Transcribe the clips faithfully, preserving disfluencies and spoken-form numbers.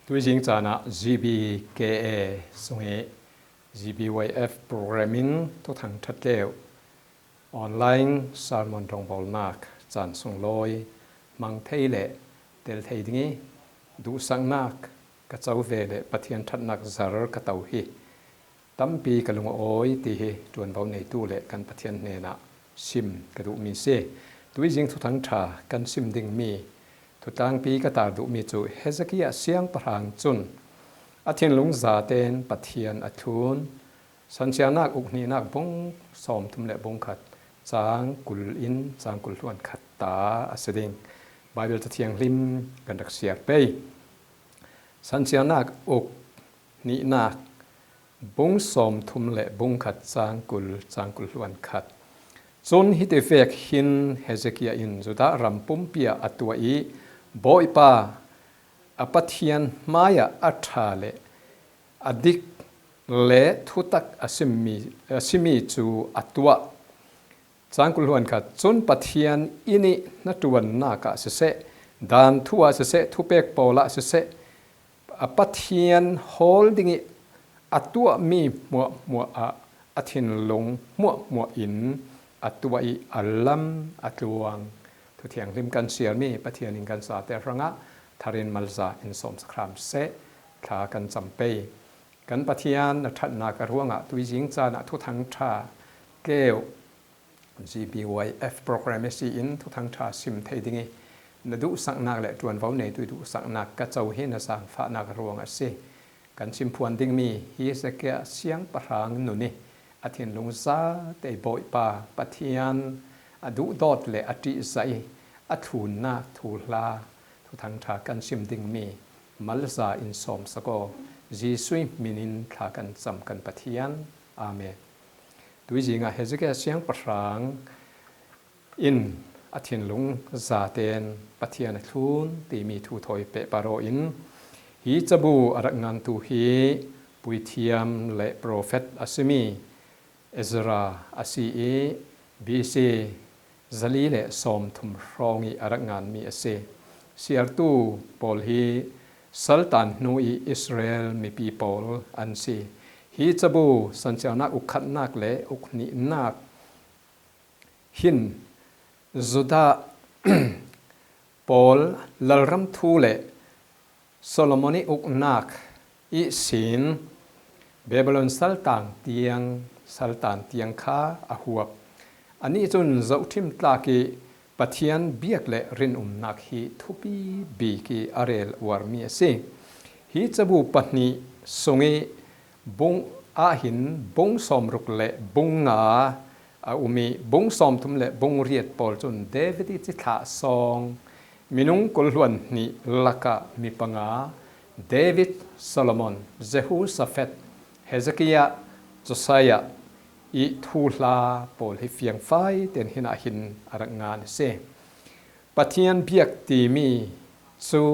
Tuizing caan ah G B K A sung i G B Y F program in thuthang ṭha tleu online sermon rawngbawlnak caan sunglawi hmang thei le tel thei ding i duhsaknak ka co ve le Pathian ṭhatnak zar ka to hi tampi ka lung a awi ti hi ṭuanvo neitu le kan Pathian hnenah sim ka duhmi si. Tuizing thuthang ṭha kan sim dingmi thutlangpi ka tar duhmi cu Hezekiah siangpahrang cun a thinlung zaten Pathian a thlun. Sansianak uk hnihnak bung sawmthum le bung khat cang kul in cang kul hluan khat ta a si ding. Baibal Ca Thianghlim kan rak siar pei. Sansianak uk hnihnak bung sawmthum le bung khat cang kul, cang kul hluan khat. Cun hitivek hin Hezekiah in Judah ram pumpi ah a tuah i Bawipa a Pathian hmaiah a ṭha le a dik le thutak a simmi, a simi cu a tuah. Cang kul hluan khat. Cun Pathian inn i hnaṭuannak ah siseh, dan thu ah siseh, thupek pawl ah siseh, a Pathian hawl ding i a tuahmi hmuahhmuah ah a thinlung hmuahhmuah in a tuah i a lam a tluang. Thu Thianghlim kan siarmi Pathian in kan zate hrangah tharin malza in sawmsak hram seh. Thla kan cam pei. Kan Pathian na ṭhatnak a ruangah tuizing caan ah thuthang ṭha tleu G B Y F program a si in thuthang ṭha sim thei ding i na duhsaknak le ṭuanvo neitu i duhsaknak ka co hi na zaangfahnak ruang a si. Kan simphuan dingmi Hezekiah siangpahrang nun i a thinlung zate Bawipa Pathian a duhdawt le a ṭihzah i a thlunnak thuhla thuthang ṭha kan sim dingmi malza in sawmsak aw. Jesuh hmin in thla kan cam kan Pathian. Amen. Tuizing ah Hezekiah siangpahrang in a thinlung zaten Pathian a thlun timi thu thawi pehpar aw in hi cabu a rak ngantu hi puithiam le profet a simi Ezra a si i B C zali le sawmthum hrawng i a rak nganmi a si. Siartu pawl hi Saltan hnu i Israel mipi pawl an si. Hi cabu sansianak uk khatnak le uk hnihnak hin Judah pawl lalram thu le Solomon i uknak ihsin Babylon saltang tiang, saltan tiang kha a huap. Anih cun zohṭhim tlak i Pathian biak le rinumnak hi thupi bik i a rel uarmi a si. Hi cabu pahnih sung i bung ah hin bung sawmruk le bung nga a um i bung sawmthum le bung riat pawl cun David i cithlah sawng minung kul hluan hnih lakah mi panga, David, Solomon, Jehoshaphat, Hezekiah, Josiah i thuhla pawl hi fiangfai ten hinah hin a rak ngan a si. Pathian biak timi cu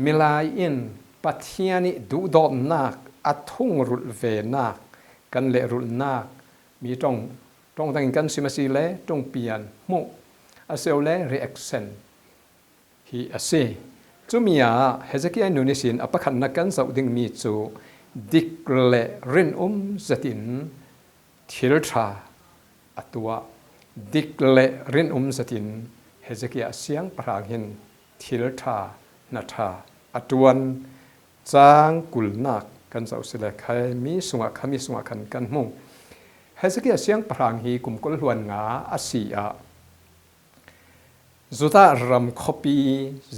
milai in Pathian i duhdawtnak a thungrulh venak kan lehrulhnak mi ṭong, ṭong dangin kan sim a si le ṭong pian hmuh a si le reaction hi a si. Cumi ah Hezekiah nun ihsin a pakhatnak kan zoh dingmi cu dik le rinum zetin thil ṭha a tuah. Dik le rinum zetin Hezekiah siangpahrang hin thil ṭha, hna ṭha a ṭuan. Cang kulnak kan zoh si le khami sungah, khami sungah khan kan hmu. Hezekiah siangpahrang hi kum kul hluan nga a si ah Judah ram khuapi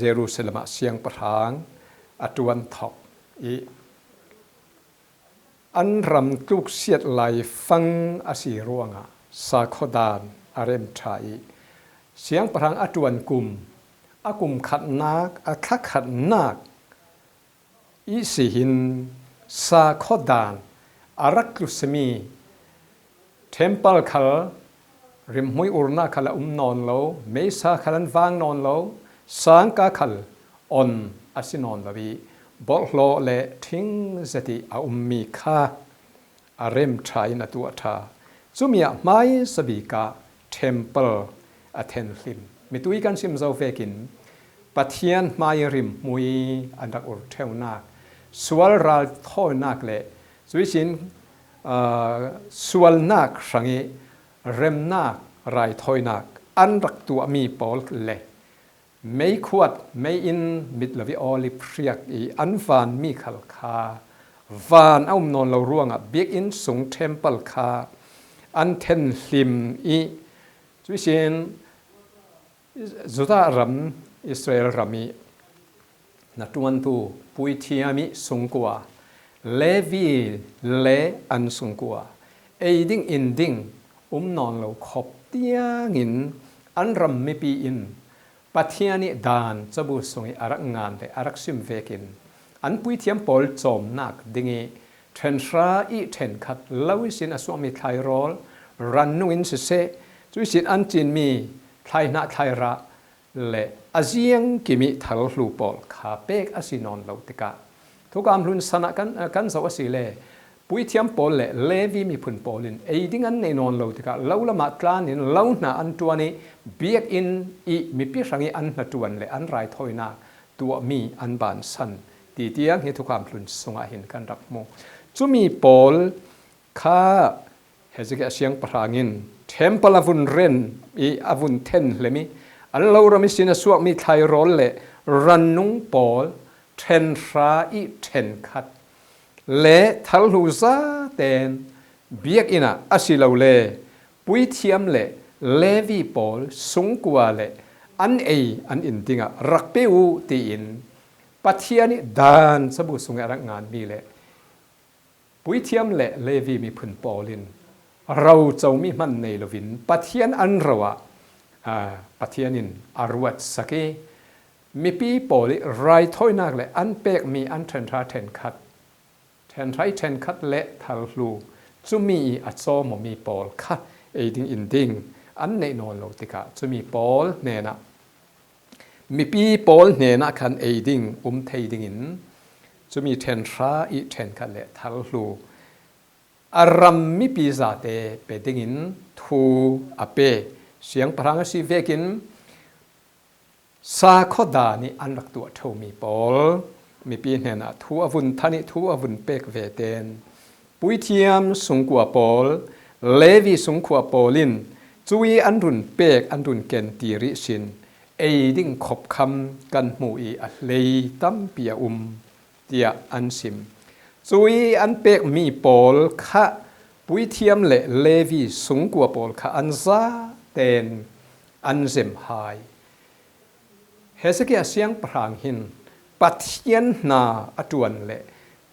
Jerusalem ah siangpahrang a ṭuan thawk i an ram tluksiat laifang a si ruangah sakhaw dan a rem ṭha i siangpahrang a ṭuan kum, a kum khatnak, a thla khatnak ihsi hin sakhaw dan a rak tlu simi temple khal rimhmui urnak khal a um nawn lo, meisa khal an vang nawn lo, sangka khal on a si nawn lo i bawlhhlawh le ṭhing zet i a ummi kha a rem ṭha in a tuah ṭha. Cumi ah hmaisa bik ah temple a thenhlim. Mitui kan sim zo vekin Pathian hmai rimhmui an rak ur ṭheunak, sual ralthawinak le cuihsin, aa, sualnak hrangih remnak raithawinak an rak tuahmi pawl le meikhuat mei-inn mit lo ih awlip hriak ih an vanmi khal kha van a um nawn lo ruangah biakinn sung temple kha an thenhlim ih cuihsin Judah ram, Israel ram ih hnaṭuantu puithiam ih sungkua, Levi le an sungkua, ei ding in ding um nawn lo khop tiangin an ram mipi in Pathian ih dan cabu sungih a rak ngan le a rak sim vekin an puithiam pawl cawmnak dingih ṭhenhra ih ṭhenkhat lo ihsin a suahmi thlairawl, rannung in siseh, cuihsin an cinmi thlaihnah thlairah le a ziangkim ih thalhlu pawl kha pek a si nawn lo tikah, Thukam Hlun san ah kan, kan zoh asile, puithiam pawl le Levi miphun pawl in ei ding an neih nawn lo tikah, lo lamah tlanin lo hna an ṭuan ih biakinn ih mipi hrangih an hnaṭuan le an raithawinak tuahmi an bansan ti tiang hi Thukam Hlun sungah hin kan rak hmu. Cumi pawl kha Hezekiah siangpahrang in temple a vun ren ih a vun thenhlim ih an lo ram ihsin a suakmi thlairawl le rannung pawl ṭhenhra ih ṭhenkhat le thalhlu zaten biakinn ah a si lo le puithiam le Levi pawl sungkua le an ei an in dingah rak pe uh tiin Pathian ih dan cabu sungih a rak nganmi le puithiam le Levi miphun pawl in rocomi hman nei loin Pathian an ro ah, aa, Pathian in a ruatsak ih mipi pawl ih raithawinak le an pekmi an ṭhenhra ṭhenkhat, ṭhenhra ih ṭhenkhat le thalhlu cumi ih a cawm awmi pawl kha ei ding in ding an neih nawn lo tikah cumi pawl hnenah, mipi pawl hnenah khan ei ding um thei dingin cumi ṭhenhra ih ṭhenkhat le thalhlu a ram mipi zate pe dingin thu a pe. Siangpahrang a si vekin sakhaw dan ih an rak tuah ṭheumi pawl mipi hnenah thu a vun than ih thu a vun pek veten puithiam sungkua pawl, Levi sungkua pawl in cui an run pek an run kentir ihsin ei ding khopkham kan hmu ih a hlei tampi a um, tiah an sim. Cui an pekmi pawl kha puithiam le Levi sungkua pawl kha an zaten an zem hai. Hezekiah siangpahrang hin Pathian hna a ṭuan le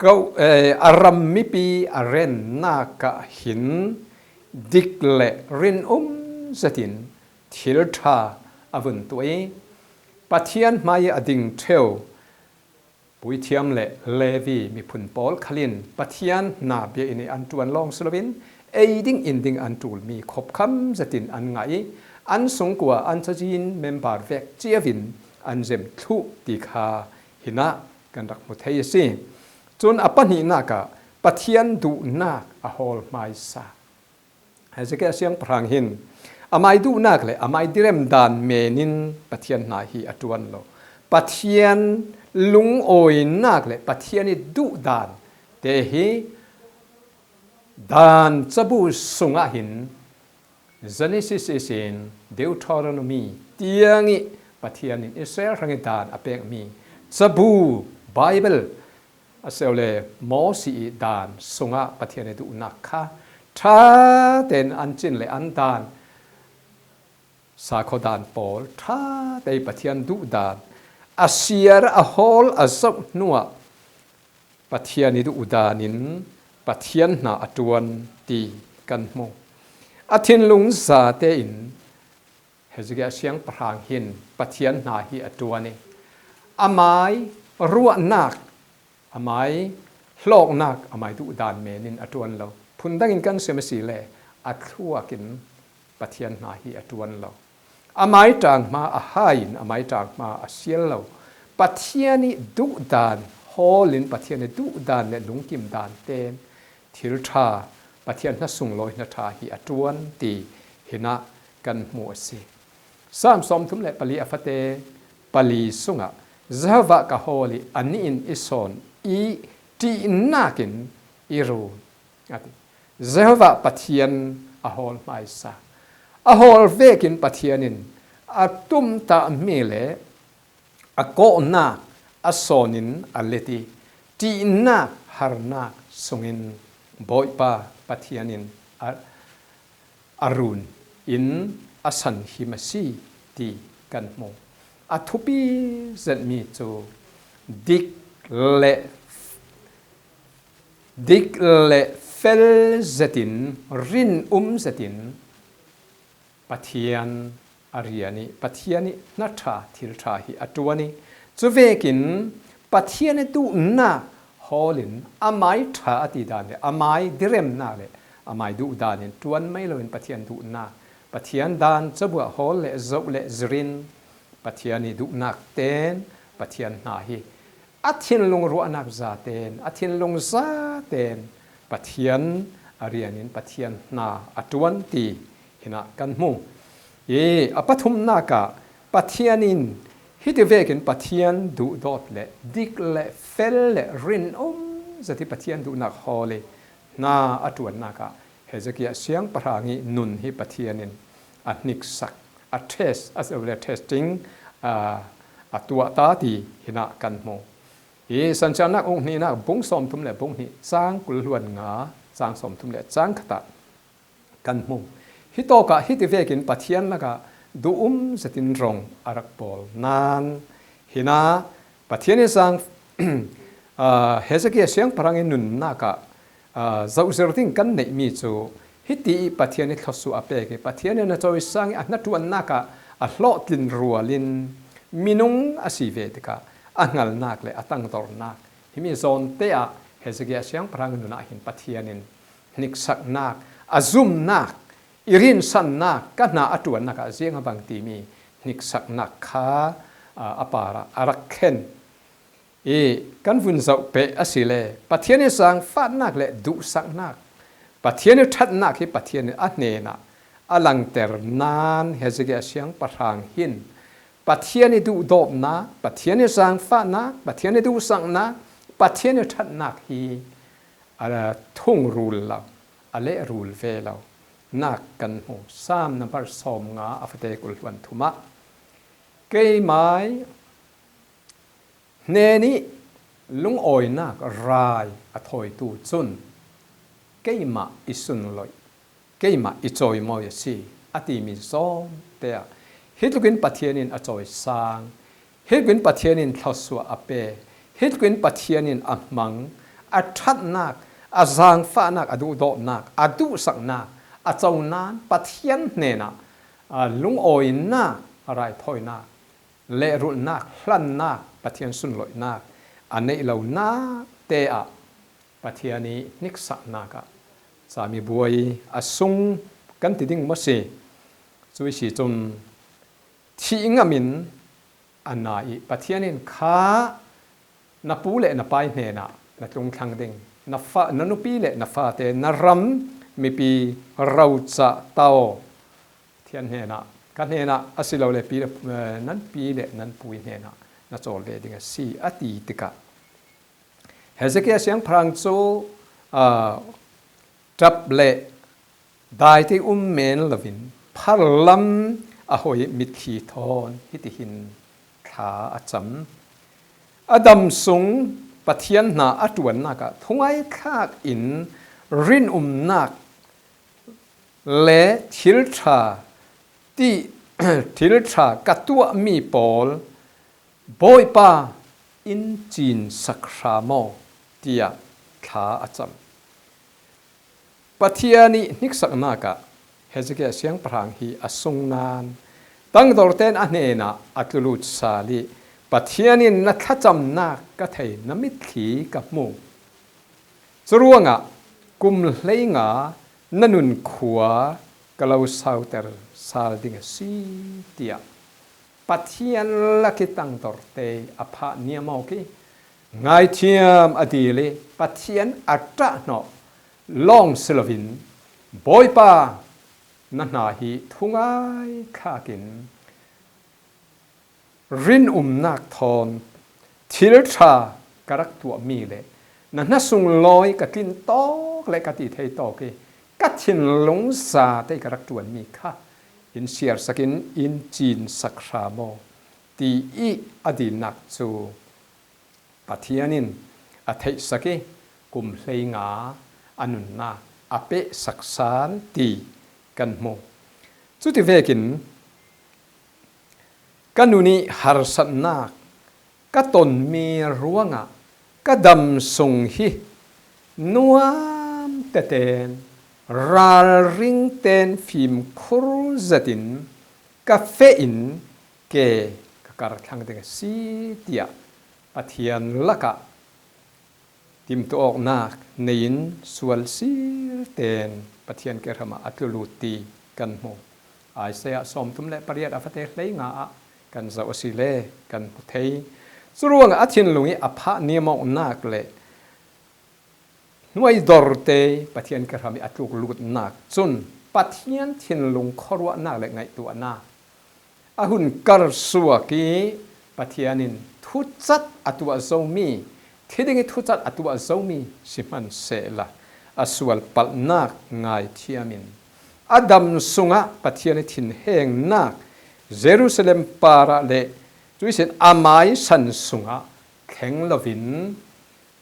ko, eh, a ram mipi a rennak ah hin dik le rinum zetin thil ṭha a vun tuah ih Pathian hmai ih a ding ṭheu puithiam le Levi miphun pawl khalin Pathian hna biakinn ih an ṭuan lawng si loin ei ding in ding an ṭulmi khopkham zetin an ngah ih an sungkua an cazin member vek cio in an zem thluh ti kha hinah kan rak hmu thei a si. Cun a pahnihnak ah Pathian duhnak a hawl hmaisa. Hezekiah siangpahrang hin amai duhnak le amai direm dan men in Pathian hna hi a ṭuan lo. Pathian lungawinak le Pathian ih duhdan te hi dan cabu sungah hin Genesis ihsin Deuteronomy tiang ih Pathian in Israel hrangih dan a pekmi cabu Bible a si lo le Moses ih dan sungah Pathian ih duhnak kha ṭha tein an cin le an dan, sakhaw dan pawl ṭha te ih Pathian duhdan a siar a hawl a zoh hnuah Pathian ih duhdan in Pathian hna a ṭuan ti kan hmu. A thinlung zate in Hezekiah siangpahrang hin Pathian hna hi a ṭuan ih amai ruahnak, amai hlawknak, amai duhdan men in a ṭuan lo. Phundang in kan sim asile a thluak in Pathian hna hi a ṭuan lo. Amai ṭanghma a hai in amai ṭanghma a sial lo. Pathian ih duhdan hawl in Pathian ih duhdan le lungkim dan tein thil ṭha, Pathian hna sunglawi hna ṭha hi a ṭuan ti hinah kan hmu a si. Salm sawmthum le pali a fate pali sungah Jehovah ka hawl ih a nihin i sawn ih ṭihnakin i run, a ti. Jehovah Pathian a hawl hmaisa. A hawl vekin Pathian in a tumtahmi le a kawhnak a sawnin a let ih ṭihnak harnak sungin Bawipa Pathian in a, a run in a sanhim a si ti kan hmu. A thupi zetmi cu dik le dik le fel zetin, rinum zetin Pathian a rian ih Pathian ih hna ṭha, thil ṭha hi a ṭuan ih, cuvekin Pathian ih duhnak hawlin amai ṭha a ti dan le amai diremnak le amai duh dan in ṭuan mai loin Pathian duhnak, Pathian dan cabuah hawl le zoh le zirin Pathian ih duhnak ten Pathian hna hi a thinlung ruahnak zaten, a thinlung zaten Pathian a rian in Pathian hna a ṭuan ti hinah kan hmu. I a pathumnak ah Pathian in hiti vekin Pathian duhdawt le dik le fel le rinum zet ih Pathian duhnak hawl ih hna a ṭuannak ah Hezekiah siangpahrang ih nun hi Pathian in a hniksak, a test, a le testing, a, a tuah ta ti hinah kan hmu. Hi Sansiarnak uk hnihnak bung sawmthum le bung hnih cang kul hluan nga, cang sawmthum le cang khat ah kan hmu. Hi tawkah hiti vekin Pathian lakah duhum zetin rong a rak bawl nan hinah Pathian ih zaang, aa, Hezekiah siangpahrang ih nunnak ah, aa, zohzir ding kan neihmi cu hiti ih Pathian ih thluasuah a pek ih Pathian in a cawisang ih a hnaṭuannak ah a hlawhtlin rual in minung a si ve tikah a hngalnak le a tangdornak himi zawnte ah Hezekiah siangpahrang ih nun ah hin Pathian in hniksaknak, a zumnak, i rinsannak, ka hna a ṭuannak ah ziang a bang timi hniksaknak kha, aa, a parah a rak khen. I kan vun zoh peh asile Pathian ih zaangfahnak le duhsaknak, Pathian ih ṭhatnak hi Pathian in a hnenah a langter nan Hezekiah siangpahrang hin Pathian ih duhdawtnak, Pathian ih zaangfahnak, Pathian ih duhsaknak, Pathian ih ṭhatnak hi a thungrul lo, a lehrul ve lo nak kan hmu. Saam nambar sawmnga a fate kul hluan thum ah, keimai hnenih lungawinak rai a thawitu cun keimah i sunloih, keimah i cawimawi a si, a timi zawnte ah hi tlukin Pathian in a cawisang, hi tlukin Pathian in thluasuah a pe, hi tlukin Pathian in a hmang, a ṭhatnak, a zaangfahnak, a duhdawtnak, a duhsaknak, a conan Pathian hnenah, aa, lungawinak, raithawinak, lehrulhnak, hlannak, Pathian sunloihnak a neih lonak te ah Pathian ih hniksaknak ah camibuai a sung kan ti ding maw si? Cu i si cun thih ngam in a na ih Pathian in kha na pu le na pai hnenah na tlungthlang ding, na fa, na nupi le na fate, na ram mipi rocah ta aw. Pathian hnenah, ka hnenah asilole pi le, eh, nan pi le nan pui hnenah na cawl ve ding a si, a ti tikah Hezekiah siangpahrang cu, aa, ṭap le daite um men loin pharlam a hawi mitthli thawn hitihin thla a cam. A dam sung Pathian hna a ṭuannak ah thungaithlak in rinumnak le thil ṭha ti, thil ṭha ka tuahmi pawl Bawipa in cinsak hram aw, tiah thla a cam. Pathian ih hniksaknak ah Hezekiah siangpahrang hi a sung nan tangdorte in a hnenah a tlulut sal ih Pathian in na thlacamnak ka thei, na mitthli ka hmu. Curuangah kum hleinga na nun khua ka lo sauter sal ding a si, tiah Pathian lak ih tangdorte a phah niam awk ih ngaithiam a dil ih Pathian a ṭahhnawh lawng si loin Bawipa na hna hi thungai thlak in Rinumnak thawn thil ṭha ka rak tuahmi le na hna sunglawi ka tlin tawk le ka ti thei tawk i ka thinlung zate ka rak ṭuanmi kha in siarsak in in cinsak hram aw, ti i a dilnak cu Pathian in a theihsak i kum hleinga a nunnak a pehsak san ti kan hmu. Cuti vekin ka nun i harsatnak ka tonmi ruangah ka dam sung hi nuam teten, ralring ten fimkhur zetin ka feh in ke ka kar thlang ding a si, tiah Pathian lakah timtuah awknak nei in sual sir ten Pathian kehram ah a tlu lut ti kan hmu. Isaiah sawmthum le pariat a fate hleinga ah kan zoh a si le kan hmu thei. Curuangah a thinlung i a phah niam awknak le hnuai dorte Pathian kehram i a tluk lutnak cun Pathian thinlung khuaruahnak le ngaihtuahnak a hun kar suak i Pathian in thucat a tuah zomi, thi ding i thucat a tuah zomi si hmansehla a sual palhnak ngaithiam in a dam sungah Pathian i thinhengnak Jerusalem parah le cuihsin amai san sungah thleng loin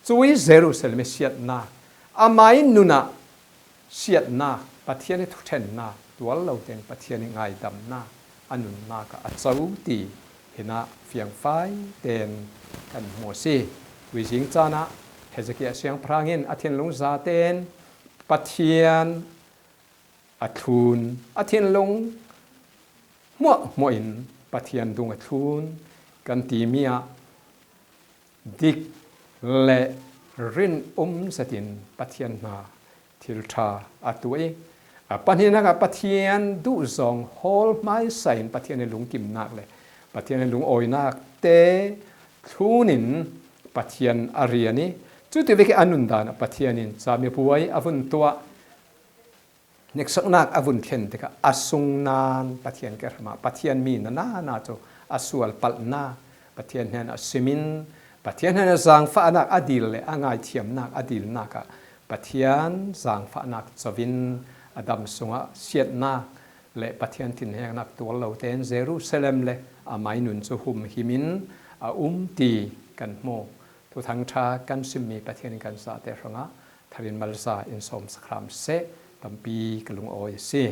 cui Jerusalem i siatnak, amai nunah siatnak, Pathian i thuṭhennak tuar lo tein Pathian i ngaidamnak a nunnak ah a co ti hinah fiangfai ten kan hmu a si. Tuizing caan ah Hezekiah siangpahrang in a thinlung zaten Pathian a thlun, a thinlung hmuahhmuah in Pathian dung a thlun kan timi ah dik le rinum zetin Pathian hna thil ṭha a tuah i a pahnihnak ah Pathian duhzawng hawl hmaisa in Pathian i lungkimnak le Pathian i lungawinak te thlun in Pathian a rian i cuti vekin a nundan ah Pathian in camipuai a vun tuah. Hneksaknak a vun thlen tikah a sung nan Pathian kehram ah Pathian mi na nana cu a sual palhnak, Pathian hnen a simin, Pathian hnen a zaangfahnak a dil le a ngaithiamnak a dilnak ah Pathian zaangfahnak covin a dam sungah siatnak le Pathian thinhengnak tuar lo tein Jerusalem le a mainun cu humhim in a um ti kan hmu. Thuthang ṭha kan simmi Pathian in kan zate hrangah thar in malza in sawm sakram seh, tampi ka lungawi a si.